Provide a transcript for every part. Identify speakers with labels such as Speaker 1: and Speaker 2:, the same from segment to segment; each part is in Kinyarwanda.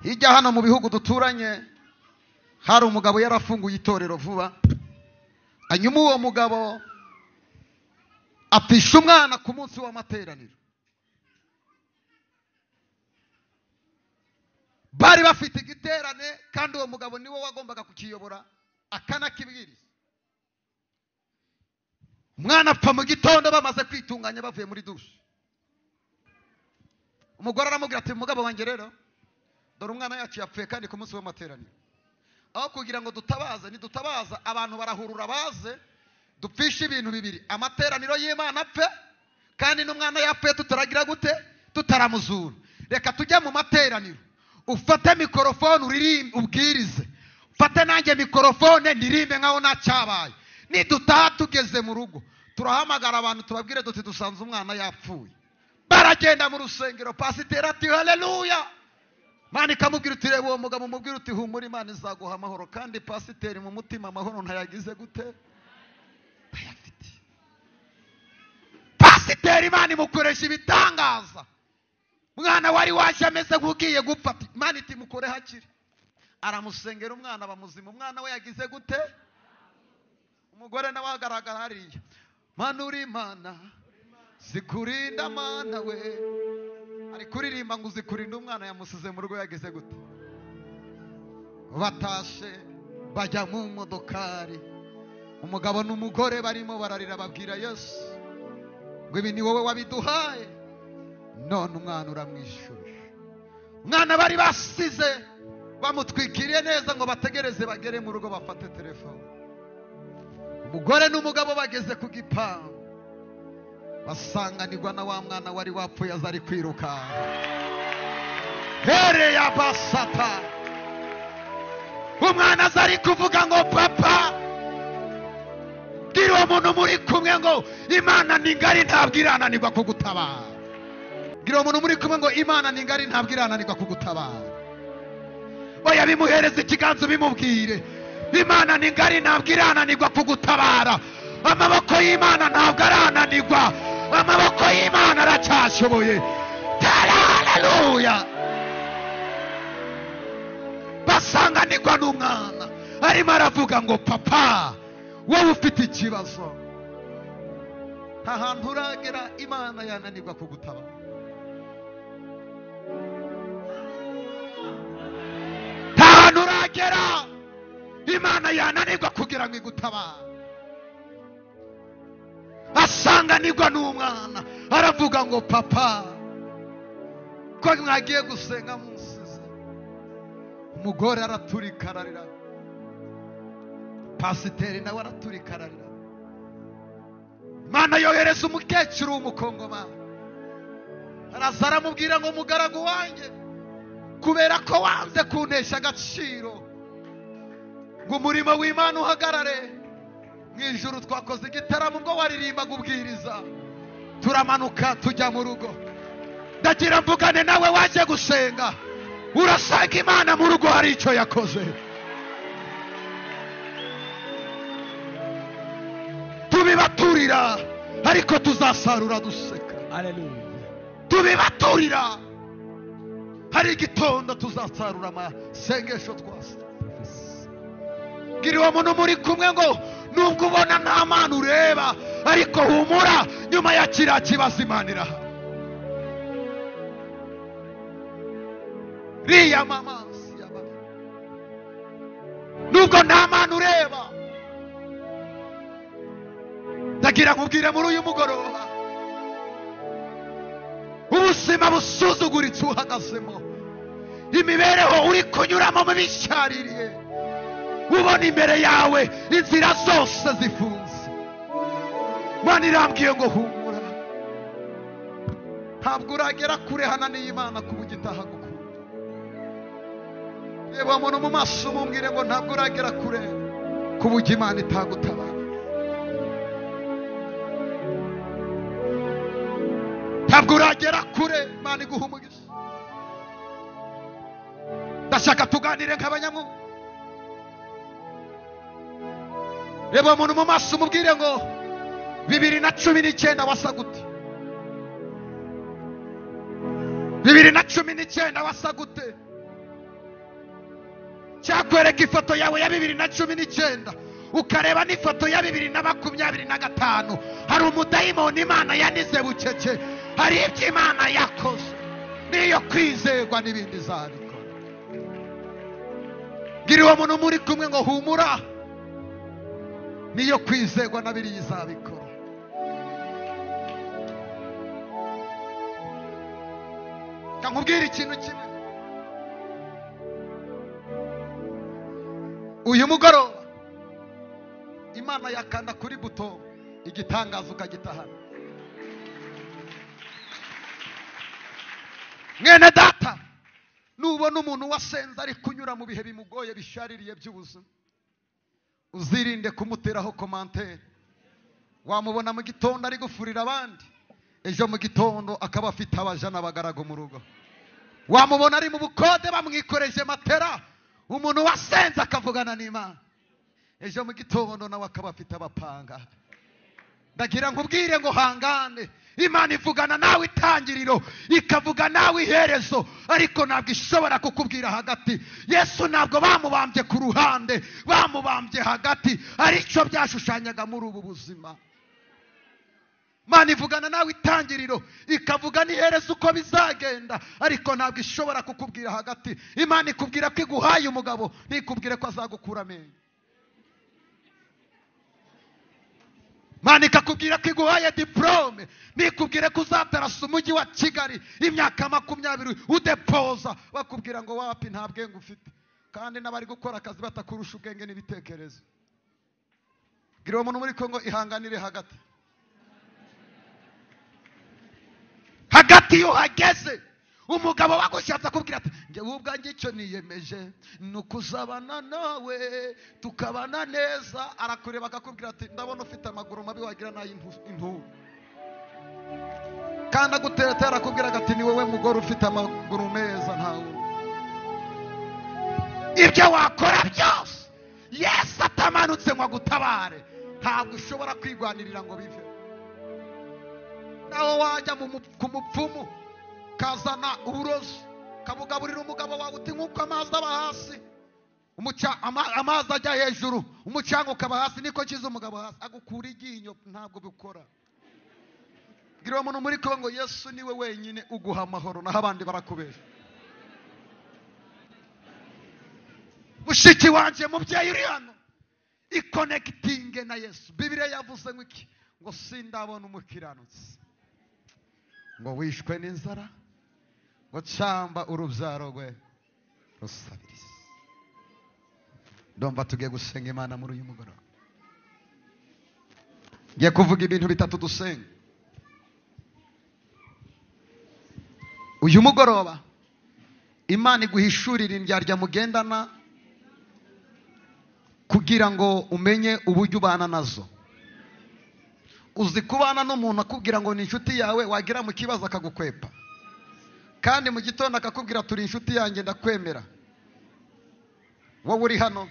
Speaker 1: Hirya hano mu bihugu duturanye hari umugabo yarafunguye itorero vuba, hanyuma uwo mugabo apfisha umwana ku munsi w'amateraniro. Bari bafite igiterane kandi uwo mugabo niwe wagombaga kukiyobora akanakibwiriza. Umwana apfa mu gitondo bamaze kwitunganya bavuye muri dushe. Umugore aramubwira ati mugabo wanjye rero dore umwana yacu yapfuye kandi ku munsi w'amateraniro, aho kugira ngo dutabaze nidutabaza abantu barahurura baze dupfishe ibintu bibiri, amateraniro y'Imana apfe kandi n'umwana yapfuye tutaragira gute, tutaramuzura. Reka tujye mu materaniro, ufate mikorofone uririmbe ubwirize, ufate nanjye mikorofone ndirimbe nkaho ntacyabaye. Nidutaha tugeze mu rugo turahamagara abantu tubabwire duti dusanze umwana yapfuye. Baragenda mu rusengero, pasiteri ati haleluya. Imana ikamubwira uti reba uwo mugabo umubwira uti humura Imana izaguha amahoro. Kandi pasiteri mu mutima amahoro ntayagize gute, ntayafite. Pasiteri Imana imukoresha ibitangaza. Mwana wari waje ameze nk'ugiye gupfa, Imana iti mukore hakiri. Aramusengera umwana bamuzima, umwana we yagize gute? Umugore nawe agaragara hariya, Mana uri Imana zikurinda Mana we. Ari kuririmba ngo uzikurinda umwana yamusize mu rugo yagize gute? Batashe bajya mu modokari, umugabo n'umugore barimo bararira babwira Yesu ngo ibi ni wowe wabiduhaye, none umwana uramwishuje. Umwana bari basize bamutwikiriye neza ngo bategereze bagere mu rugo bafate telefone. Umugore n'umugabo bageze ku gipangu basanganirwa na wa mwana wari wapfuye aza ari kwiruka. Here ya basata, umwana aza ari kuvuga ngo papa. Bwira uwo muntu muri kumwe ngo Imana ni ngari ntabwo irananirwa kugutabara. Bwira uwo muntu muri kumwe ngo Imana ni ngari ntabwo irananirwa kugutabara. Oya bimuhereze ikiganza bimubwire, Imana ni ngari ntabwo irananirwa kugutabara. Amaboko y'Imana ntabwo arananirwa, amaboko y'Imana aracyashoboye. Haleluya. Basanganirwa n'umwana arimo aravuga ngo papa, wowe ufite ikibazo, nta hantu uragera Imana yananirwa kugutabara. Nta hantu uragera Imana yananirwa kugira ngo igutabare. Asanganirwa n'umwana aravuga ngo papa, ko mwagiye gusenga munsize. Umugore araturika ararira, pasiteri nawe araturika ararira. Imana yohereza umukecuru w'umukongomani, araza aramubwira ngo mugaragu wanjye, kubera ko wanze kuntesha agaciro ngo umurimo w'Imana uhagarare, mu ijuru twakoze igitaramo ngo waririmbaga ubwiriza, turamanuka tujya mu rugo. Ndagira mvugane nawe waje gusenga, urasanga Imana mu rugo hari icyo yakoze. Tubibaturira ariko tuzasarura duseka.
Speaker 2: Haleluya.
Speaker 1: Tubibaturira hari igitondo tuzasarura amasengesho twasa. Bwira uwo muntu muri kumwe ngo nubwo ubona nta mana ureba, ariko humura, nyuma ya kiriya kibazo Imana irahari. Riya mama siyaba, nubwo nta mana ureba, ndagira nkubwire muri uyu mugoroba, ubuzima busuzuguritse uhagazemo, imibereho uri kunyuramo mu bishaririye, ubona imbere yawe inzira zose zifunze. Imana irambwiye ngo humura, ntabwo uragera kure hananiye Imana kuba ugitaha gukunda. Reba umuntu mu maso umubwire ngo ntabwo uragera kure kuba ujya Imana itagutabara. Ntabwo uragera kure Imana iguha umugisha. Ndashaka tuganire nk'abanyamwuga. Reba umuntu mu maso umubwire ngo 2019 wasa gute? 2019 wasa gute? Cyakwereka ifoto yawe ya 2019, ukareba n'ifoto ya 2025. Hari umudayimoni Imana yanize bucece, hari ibyo Imana yakoze niyo kwizerwa n'ibindi izabikora. Gira uwo muntu muri kumwe ngo humura, niyo kwizerwa na biriya izabikora. Nkubwira ikintu kimwe, uyu mugoroba Imana yakanda kuri buto igitangaza ukagitahana. Mwene data, nubona umuntu wasenze ari kunyura mu bihe bimugoye bishaririye by'ubuzima, uzirinde kumuteraho komantere. Wamubona mu gitondo ari gufurira abandi, ejo mu gitondo akaba afite abaja n'abagaragu mu rugo. Wamubona ari mu bukode bamwikoreje matera, umuntu wasenze akavugana n'Imana, ejo mu gitondo nawe akaba afite abapanga. Ndagira nkubwire ngo hangane. Imana ivugana nawe itangiriro, ikavuga nawe iherezo, ariko ntabwo ishobora kukubwira hagati. Yesu ntabwo bamubambye ku ruhande, bamubambye hagati, aricyo byashushanyaga muri ubu buzima. Imana ivugana nawe itangiriro, ikavuga n'iherezo uko bizagenda, ariko ntabwo ishobora kukubwira hagati. Imana ikubwira ko iguhaye umugabo, ntikubwire ko azagukura amenyo. Imana ikakubwira ko iguhaye diplome, ntikubwire ko uzatarasa umujyi wa Kigali imyaka 20 udepoza, bakubwira ngo wapi, nta bwenge ufite. Kandi n'abari gukora akazi batakurusha ubwenge n'ibitekerezo. Gira uwo muntu muri Kongo ihanganire hagati. Hagati iyo uhageze, umugabo wagushatse akubwira ati njye ubwanjye icyo niyemeje ni ukuzabana nawe tukabana neza, arakureba akakubwira ati ndabona ufite amaguru mabi wagira n'ay'inturu. Kandi aguteretera arakubwira ati ni wowe mugore ufite amaguru meza ntawe. Ibyo wakora byose Yesu atamanutse ngo agutabare, ntabwo ushobora kwigwanirira ngo bive. Naho wajya ku mupfumu kazana uburozi kabugaburira umugabo wawe uti nk'uko amazi aba hasi, amazi ajya hejuru, umucanga ukaba hasi, niko kiza umugabo hasi, agukura iryinyo, ntabwo bikora. Gira uwo muntu muri Kongo, Yesu niwe wenyine uguha amahoro, naho abandi barakubesha. Mushiki wanjye, mubyeyi uri hano, ikonekitinge na Yesu. Bibiliya yavuze ngo iki? Ngo sindabona umukiranutsi ngo wishwe n'inzara, ngo cyamba urubyaro rwe rusabiriza. Ndumva tugiye gusenga Imana muri uyu mugoroba. Ngiye kuvuga ibintu bitatu dusenga uyu mugoroba. Imana iguhishurira indyarya mugendana kugira ngo umenye uburyo ubana nazo. Uzi kubana n'umuntu akubwira ngo ni inshuti yawe, wagira mu kibazo akagukwepa, kandi mu gitondo akakubwira turi inshuti yanjye ndakwemera. Wowe uri hano,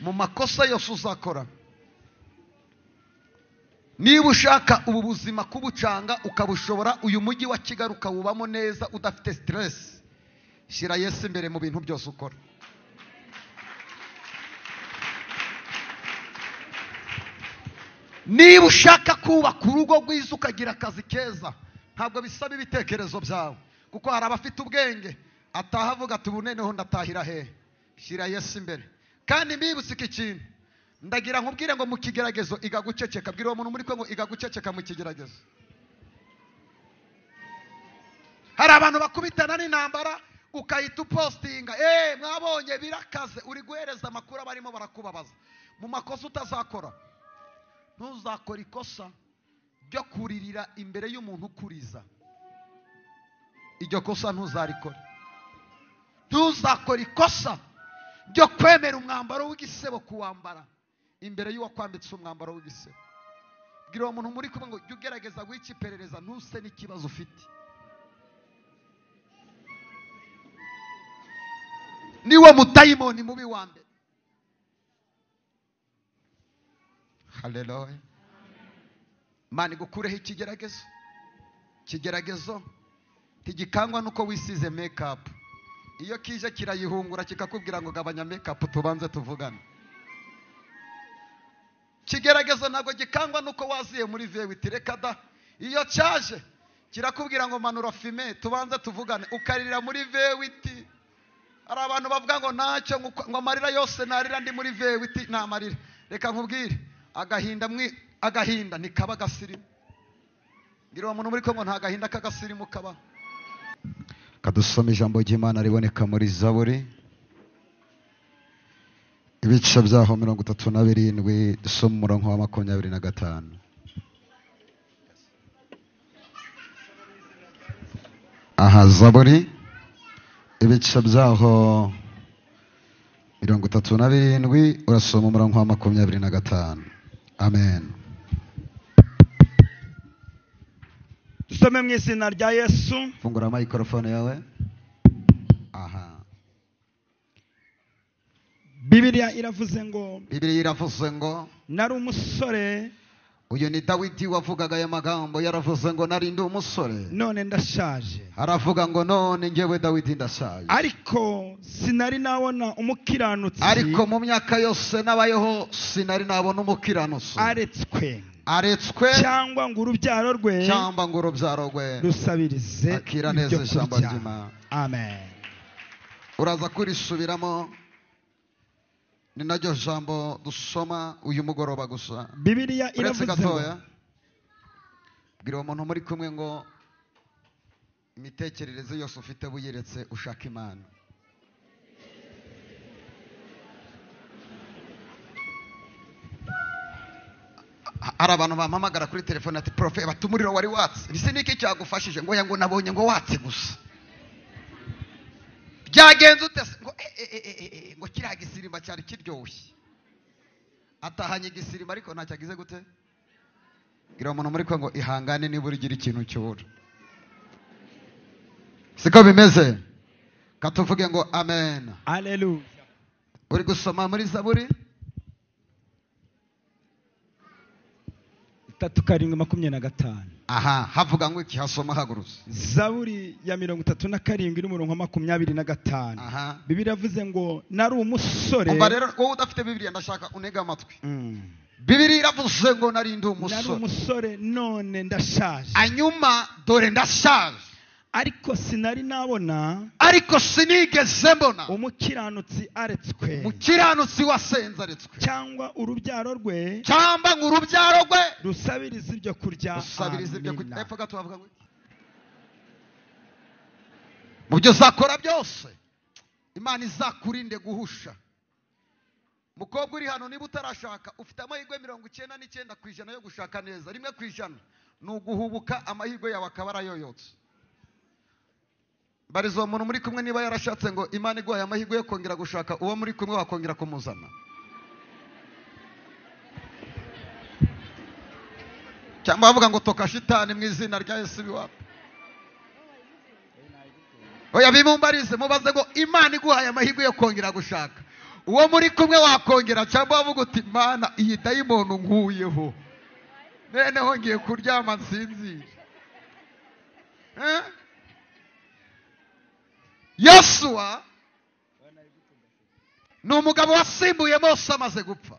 Speaker 1: mu makosa yose uzakora, niba ushaka ubu buzima kubucanga ukabushobora, uyu mujyi wa Kigali ukawubamo neza udafite stress, shyira Yesu imbere mu bintu byose ukora. Niba ushaka kubaka urugo rwiza ukagira akazi keza, ntabwo bisaba ibitekerezo byawe, kuko hari abafite ubwenge ataha avuga ati ubu noneho ndatahira hehe. Shyira Yesu imbere. Kandi mbibutse iki kintu, ndagira nkubwire ngo mu kigeragezo iga guceceka. Bwira uwo muntu muri Kongo iga guceceka mu kigeragezo. Hari abantu bakubitana n'intambara ukahita upostinga, mwabonye birakaze, uri guhereza amakuru abarimo barakubabaza. Mu makosa utazakora, ntuzakora ikosa ryo kuririra imbere y'umuntu ukuriza. Iryo kosa ntuzarikora. Ntuzakora ikosa ryo kwemera umwambaro w'igisebo kuwambara imbere y'uwakwambitse umwambaro w'igisebo. Bwira uwo muntu muri kumwe ngo jya ugerageza guca iperereza, ntuse n'ikibazo ufite. Niwo mudayimoni mubi wa mbere. Haleluya. Imana igukureho ikigeragezo. Ikigeragezo ntigikangwa nuko wisize make up. Iyo kije kirayihungura kikakubwira ngo gabanya makeup tubanze tuvugane. Kigerageza ntabwo gikangwa nuko waziye muri V8, reka da. Iyo cyaje kirakubwira ngo manura fime tubanze tuvugane, ukaririra muri V8. Hari abantu bavuga ngo ntacyo, ngo amarira yose narira ndi muri V8, nta marira. Reka nkubwire, agahinda ntikaba agasirimu. Ngira uwo muntu muri Kongo nta gahinda k'agasirimu kaba. Kadusoma ijambo ry'Imana riboneka muri Zaburi ibice byaho 37, dusoma umurongo wa 25. Aha, Zaburi ibice byaho 37, urasoma umurongo wa 25. Amen.
Speaker 2: Dusome mu izina rya Yesu.
Speaker 1: Fungura microphone yawe. Aha.
Speaker 2: Bibiliya iravuze ngo,
Speaker 1: Bibiliya iravuze ngo
Speaker 2: nari umusore.
Speaker 1: Uyu ni Dawidi wavugaga aya magambo, yaravuze ngo nari ndi umusore,
Speaker 2: none ndashaje.
Speaker 1: Aravuga ngo none njyewe Dawidi ndashaje,
Speaker 2: ariko sinari nabona umukiranutsi,
Speaker 1: ariko mu myaka yose nabayeho sinari nabona umukiranutsi
Speaker 2: aretswe cyangwa ngo urubyaro rwe, rusabirize
Speaker 1: akira neza ijambo ry'Imana.
Speaker 2: Amen.
Speaker 1: Uraza kurisubiramo, ni naryo jambo dusoma uyu mugoroba gusa.
Speaker 2: Bibiliya iravuze ngo,
Speaker 1: bwira uwo muntu muri kumwe ngo imitekerereze yose ufite buyiretse ushaka Imana. Hari abantu bampamagara kuri telefone ati profe bati umuriro wari watse, ese niki cyagufashije? Ngo ngo nabonye ngo watse gusa. Byagenze ute? Ngo ngo kiriya gisirimba cyari kiryoshye. Atahanye igisirimba ariko ntacyo agize gute? Gira umuntu muri ngo ihangane nibura ugira ikintu cyubura. Siko bimeze? Katuvuge ngo amen.
Speaker 2: Haleluya.
Speaker 1: Uri gusoma muri Zaburi
Speaker 2: 37:25.
Speaker 1: Aha, havuga ngo iki? Hasoma hagurutse.
Speaker 2: Zaburi ya 37 n'umurongo wa 25.
Speaker 1: Aha.
Speaker 2: Bibiliya iravuze ngo nari umusore.
Speaker 1: Umva rero wowe udafite Bibiliya ndashaka unega amatwi. Bibiliya iravuze ngo nari ndi umusore.
Speaker 2: Nari umusore none ndashaje.
Speaker 1: Anyuma dore ndashaje.
Speaker 2: Ariko sinari nabona,
Speaker 1: ariko sinigeze mbona
Speaker 2: umukiranutsi aretswe,
Speaker 1: umukiranutsi wasenze aretswe,
Speaker 2: cyangwa urubyaro rwe,
Speaker 1: cyangwa ngo urubyaro rwe
Speaker 2: rusabiriza ibyo kurya.
Speaker 1: Rusabiriza ibyo kurya. Epfo gato bavuga ngo mu byo uzakora byose Imana izakurinde guhusha. Mukobwa uri hano niba utarashaka ufite amahirwe 99% yo gushaka neza. 1% ni uguhubuka, amahirwe yawe akaba arayoyotse. Barizo umuntu muri kumwe niba yarashatse ngo Imana iguhaye amahirwe yo kongera gushaka, uwo muri kumwe wakongera kumuzana. Cyangwa bavuga ngo toka shitani mu izina rya Yesu biwapi. Oya bimumbarize mubaze ngo Imana iguhaye amahirwe yo kongera gushaka, uwo muri kumwe wakongera, cyangwa bavuga uti Mana iyi dayimoni nkuyeho, noneho ngiye kuryama nsinzire. Yosuwa ni umugabo wasimbuye Mose amaze gupfa.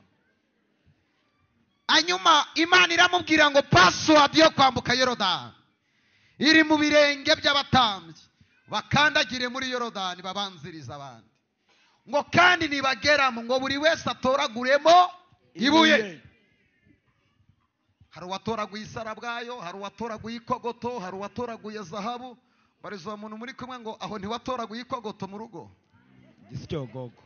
Speaker 1: Hanyuma Imana iramubwira ngo password yo kwambuka Yorodani iri mu birenge by'abatambyi, bakandagire muri Yorodani babanziriza abandi, ngo kandi nibageramo ngo buri wese atoraguremo ibuye. Hari uwatoraguye isarabwayo, hari uwatoraguye ikogoto, hari uwatoraguye zahabu. Barizo umuntu muri kumwe ngo aho ntiwatoraguye ikogoto mu rugo.
Speaker 2: Gisyogogo.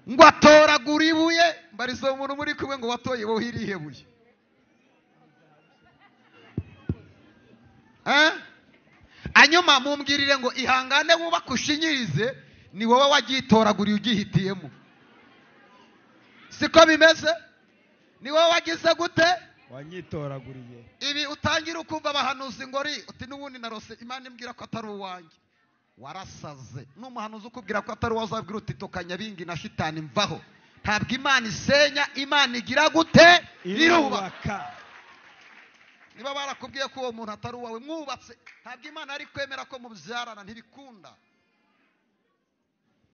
Speaker 1: Ngo atoragura ibuye. Barizo umuntu muri kumwe ngo watoye wowe irihe buye? Anyuma mumbwirire ngo ihangane wubake ushinyirize, ni wowe wagitoraguriye ugihitiyemo. Siko bimeze? Ni wowe wagize gute?
Speaker 2: Wanyitoraguriye.
Speaker 1: Ibi utangira ukumva abahanuzi ngo ri uti n'ubundi narose Imana imbwira ko atari uwanjye. Warasaze. N'umuhanuzi ukubwira ko atari uwawe uzabwira uti tokanya bingi na shitani mvaho. Ntabwo Imana isenya, Imana igira gute? Irubaka. Niba barakubwiye ko uwo muntu atari uwawe, mwubatse, ntabwo Imana yari kwemera ko mubyarana, ntibikunda.